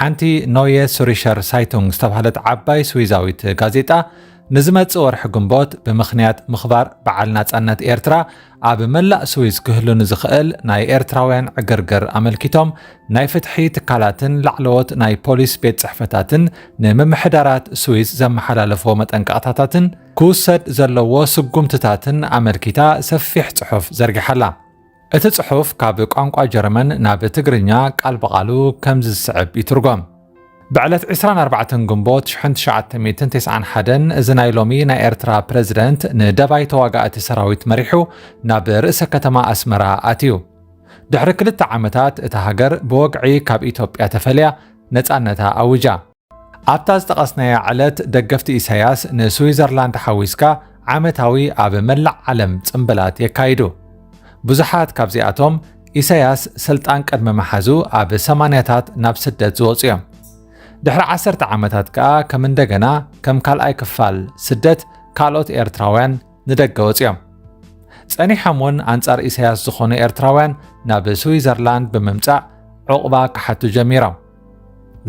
ሓንቲ ኖየ ሱሪሸር ሳይቱንግ ዝተባህለት ዓባይ ስዊዛዊት ጋዜጣ፣ ንዝመጽእ ወርሒ ግንቦት ብምኽንያት ምኽባር በዓል ናጻነት ኤርትራ ኣብ መላእ ስዊዝ ክህሉ ንዝኽእል ናይ ኤርትራውያን ዕግርግር ኣመልኪቶም፣ ናይ ፍትሒ ትካላትን ላዕለዎት ናይ ፖሊስ ቤት ጽሕፈታትን ንምምሕዳራት ስዊዝ ዘመሓላለፍዎ መጠንቀቕታታትን ክውሰድ ዘለዎ ስጉምትታትን ኣመልኪታ ሰፊሕ ጽሑፍ ዘርጊሓ ኣላ። እቲ ጽሑፍ ካብ ቋንቋ ጀርመን ናብ ትግርኛ ቃል ብቓሉ ከምዚ ዝስዕብ ይትርጎም። ብዕለት ዕስራን ኣርባዕተን ግንቦት ሽሕን ትሽዓተ ሚእትን ተስዓን ሓደን፣ እዚ ናይ ሎሚ ናይ ኤርትራ ፕረዚደንት ንደባይ ተዋጋእቲ ሰራዊት መሪሑ ናብ ርእሰ ከተማ ኣስመራ ኣትዩ። ድሕሪ ክልተ ዓመታት፣ እታ ሃገር ብወግዒ ካብ ኢትዮጵያ ተፈልያ ነጻነታ ኣውጃ። ኣብታ ዝጠቐስናያ ዕለት፣ ደገፍቲ ኢሳያስ ንስዊዘርላንድ ሓዊስካ ዓመታዊ ኣብ መላእ ዓለም ጽምብላት የካይዱ። ብዙሓት ካብዚኣቶም፣ ኢሳያስ ስልጣን ቅድሚ ምሓዙ ኣብ ሰማንያታት ናብ ስደት ዝወጹ እዮም። ድሕሪ ዓሰርተ ዓመታት ከኣ፣ ከም እንደገና ከም ካልኣይ ክፋል ስደት፣ ካልኦት ኤርትራውያን ንደገ ወጺኦም። ጸኒሖም እውን ኣንጻር ኢሳያስ ዝኾኑ ኤርትራውያን ናብ ስዊዘርላንድ ብምምጻእ ዑቕባ ክሓቱ ጀሚሮም።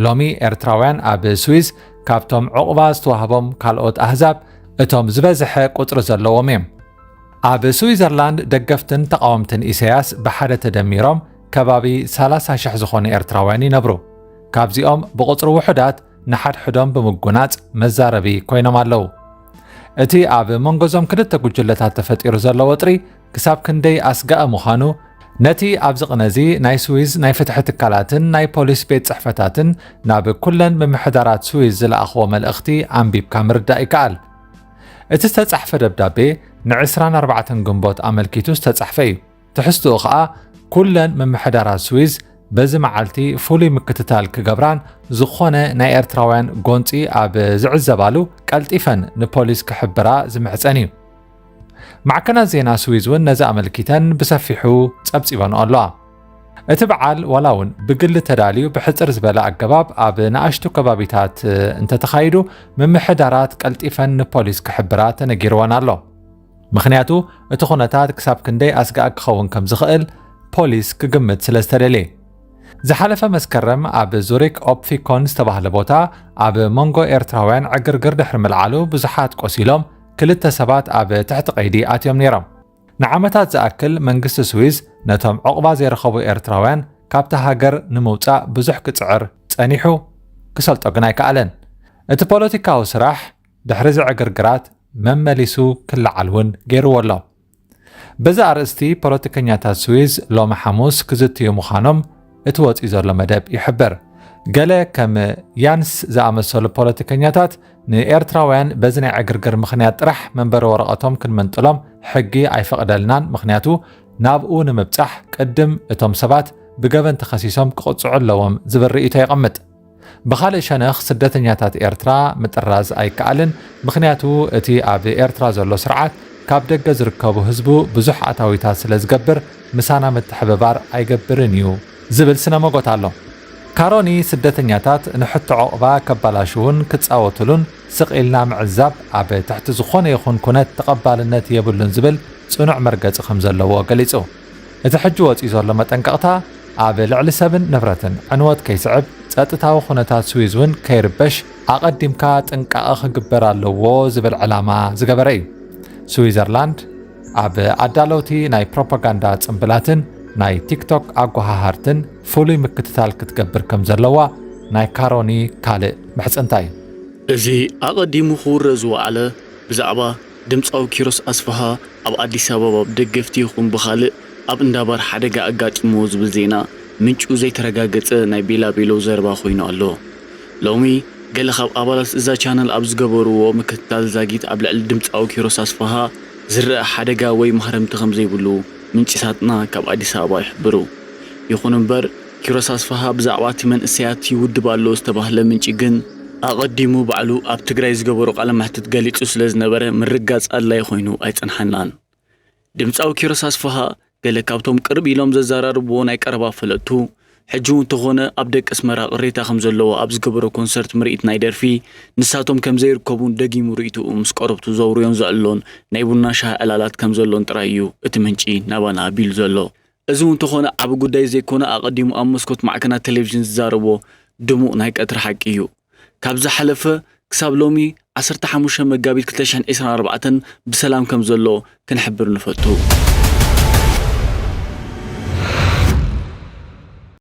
ሎሚ ኤርትራውያን ኣብ ስዊዝ ካብቶም ዑቕባ ዝተዋህቦም ካልኦት ኣህዛብ እቶም ዝበዝሐ ቁጽሪ ዘለዎም እዮም። ኣብ ስዊዘርላንድ ደገፍትን ተቓወምትን ኢሳያስ ብሓደ ተደሚሮም ከባቢ ሰላሳ ሽሕ ዝኾኑ ኤርትራውያን ይነብሩ። ካብዚኦም ብቑጽሪ ውሑዳት ንሓድሕዶም ብምጉናጽ መዛረቢ ኮይኖም ኣለዉ። እቲ ኣብ መንጎ እዞም ክልተ ጉጅለታት ተፈጢሩ ዘሎ ወጥሪ ክሳብ ክንደይ ኣስጋኢ ምዃኑ፣ ነቲ ኣብዚ ቅነ እዚ ናይ ስዊዝ ናይ ፍትሒ ትካላትን ናይ ፖሊስ ቤት ጽሕፈታትን ናብ ኩለን ምምሕዳራት ስዊዝ ዝለኣኽዎ መልእኽቲ ኣንቢብካ ምርዳእ ይከኣል። እቲ ዝተጻሕፈ ደብዳቤ ንዕስራን ኣርባዕተን ግንቦት ኣመልኪቱ ዝተጻሕፈ እዩ። ትሕዝትኡ ኸኣ፣ ኩለን ምምሕዳራት ስዊዝ በዚ መዓልቲ ፍሉይ ምክትታል ክገብራን፣ ዝኾነ ናይ ኤርትራውያን ጎንጺ ኣብ ዝዕዘባሉ ቀልጢፈን ንፖሊስ ክሕብራ ዝምሕጸን እዩ። ማዕከናት ዜና ስዊዝ እውን ነዚ ኣመልኪተን ብሰፊሑ ጸብጺበንኦ ኣለዋ። እቲ በዓል ዋላ እውን ብግሊ ተዳልዩ ብሕጽር ዝበለ ኣገባብ ኣብ ንኣሽቱ ከባቢታት እንተተኻይዱ፣ ምምሕዳራት ቀልጢፈን ንፖሊስ ክሕብራ ተነጊርወን ኣሎ። ምኽንያቱ እቲ ኩነታት ክሳብ ክንደይ ኣስጋኢ ክኸውን ከም ዝኽእል ፖሊስ ክግምት ስለ ዝተደልየ። ዝሓለፈ መስከረም ኣብ ዙሪክ ኦፕፊኮን ዝተባህለ ቦታ ኣብ መንጎ ኤርትራውያን ዕግርግር ድሕሪ ምልዓሉ ብዙሓት ቆሲሎም፣ ክልተ ሰባት ኣብ ትሕቲ ቀይዲ ኣትዮም ነይሮም። ንዓመታት ዝኣክል መንግስቲ ስዊዝ ነቶም ዑቕባ ዘይረኸቡ ኤርትራውያን ካብታ ሃገር ንምውጻእ ብዙሕ ክጽዕር ጸኒሑ፣ ክሰልጦ ግን ኣይከኣለን። እቲ ፖለቲካዊ ስራሕ ድሕሪ እዚ ዕግርግራት መመሊሱ ክለዓል እውን ገይርዎ ኣሎ። በዚ ኣርእስቲ ፖለቲከኛታት ስዊዝ ሎሚ ሓሙስ ክዝትዩ ምዃኖም እቲ ወጺኡ ዘሎ መደብ ይሕብር። ገለ ከም ያንስ ዝኣመሰሉ ፖለቲከኛታት ንኤርትራውያን በዚ ናይ ዕግርግር ምኽንያት ጥራሕ መንበሪ ወረቐቶም ክንምንጥሎም ሕጊ ኣይፈቕደልናን፣ ምኽንያቱ ናብኡ ንምብጻሕ ቅድም እቶም ሰባት ብገበን ተኸሲሶም ክቕጽዑ ኣለዎም ዝብል ርእይቶ የቐምጥ። ብኻልእ ሸነኽ ስደተኛታት ኤርትራ ምጥራዝ ኣይከኣልን፣ ምኽንያቱ እቲ ኣብ ኤርትራ ዘሎ ስርዓት ካብ ደገ ዝርከቡ ህዝቡ ብዙሕ ኣታዊታት ስለ ዝገብር ምሳና ምትሕብባር ኣይገብርን እዩ ዝብል ስነ መጎት ኣሎ። ካሮኒ ስደተኛታት ንሕቶ ዑቕባ ከባላሽዉን ክጻወቱሉን ስቕ ኢልና ምዕዛብ ኣብ ትሕቲ ዝኾነ ይኹን ኩነት ተቐባልነት የብሉን ዝብል ጽኑዕ መርገጺ ከም ዘለዎ ገሊጹ። እቲ ሕጂ ወጺኡ ዘሎ መጠንቀቕታ ኣብ ልዕሊ ሰብን ንብረትን ዕንወት ከይስዕብ፣ ጸጥታዊ ኩነታት ስዊዝ እውን ከይርበሽ ኣቐዲምካ ጥንቃቐ ክግበር ኣለዎ ዝብል ዕላማ ዝገበረ እዩ። ስዊዘርላንድ ኣብ ኣዳለውቲ ናይ ፕሮፓጋንዳ ጽምብላትን ናይ ቲክቶክ ኣጓሃሃርትን ፍሉይ ምክትታል ክትገብር ከም ዘለዋ ናይ ካሮኒ ካልእ ምሕጽንታ እዩ። እዚ ኣቐዲሙ ክውረ ዝወዓለ ብዛዕባ ድምጻዊ ኪሮስ ኣስፍሃ ኣብ ኣዲስ ኣበባ ብደገፍቲ ይኹን ብኻልእ ኣብ እንዳባር ሓደጋ ኣጋጢምዎ ዝብል ዜና ምንጩ ዘይተረጋገጸ ናይ ቤላቤሎ ዘረባ ኮይኑ ኣሎ። ሎሚ ገለ ካብ ኣባላት እዛ ቻነል ኣብ ዝገበርዎ ምክትታል ዛጊት ኣብ ልዕሊ ድምጻዊ ኪሮስ ኣስፍሃ ዝረኣ ሓደጋ ወይ ማህረምቲ ከም ዘይብሉ ምንጭታትና ካብ ኣዲስ ኣበባ ይሕብሩ። ይኹን እምበር ኪሮስ ኣስፍሃ ብዛዕባ እቲ መንእሰያት ይውድብ ኣሎ ዝተባህለ ምንጪ ግን ኣቐዲሙ ባዕሉ ኣብ ትግራይ ዝገበሮ ቃለ መሕትት ገሊጹ ስለ ዝነበረ ምርጋጽ ኣድላይ ኮይኑ ኣይጸንሓናን። ድምጻዊ ኪሮስ ኣስፍሃ ገለ ካብቶም ቅርብ ኢሎም ዘዘራርብዎ ናይ ቀረባ ፈለጥቱ ሕጂ እውን እንተኾነ ኣብ ደቂ ኣስመራ ቅሬታ ከም ዘለዎ ኣብ ዝገበሮ ኮንሰርት ምርኢት ናይ ደርፊ ንሳቶም ከም ዘይርከቡን ደጊሙ ርእይትኡ ምስ ቀረብቱ ዘውርዮን ዘዕልሎን ናይ ቡና ሻሂ ዕላላት ከም ዘሎን ጥራይ እዩ እቲ ምንጪ ናባና ኣቢሉ ዘሎ። እዚ እውን እንተኾነ ዓቢ ጉዳይ ዘይኮነ ኣቐዲሙ ኣብ መስኮት ማዕከናት ቴሌቪዥን ዝዛረቦ ድሙቕ ናይ ቀትሪ ሓቂ እዩ። ካብ ዝሓለፈ ክሳብ ሎሚ ዓሰርተ ሓሙሽተ መጋቢት ክልተ ሽሕን ዕስራን ኣርባዕተን ብሰላም ከም ዘሎ ክንሕብር ንፈቱ።